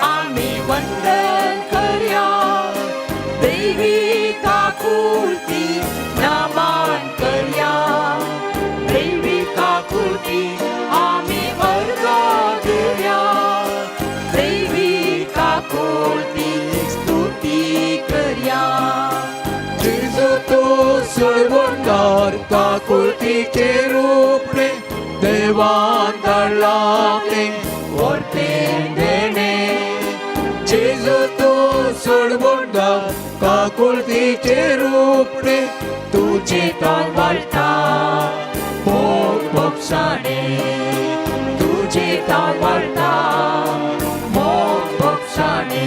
आमी वंदन करया, दैविका कुलती नामान करया, दैविका कुलती आमी अर्घा दिव्या, दैविका कुलती स्तुती करया. जेजू तूं सोडवणार काकुळतीचे रूप प्रेम देवान धाडलां तें व्हरतें देणें. जेजू तूं सोडवणार काकुळतीचे रूप प्रेम तुजे ताल वाळटा मोग बोगसाणे, तुजे ताल वाळटा मोग बोगसाणे.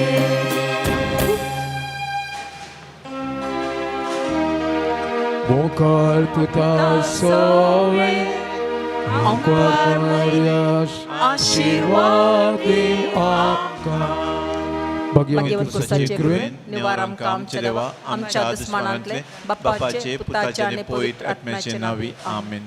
मुखार तुता सोवे आमकां मरियाश आशिर्वाद दी आमकां. भाग्यवंत कुसाचे कृपेन निवार आमकां आमच्या देवा आमच्या दुस्मानांतले बापाचे पुताचे आनी पवित्र आत्म्याचे नांवी. आमेन.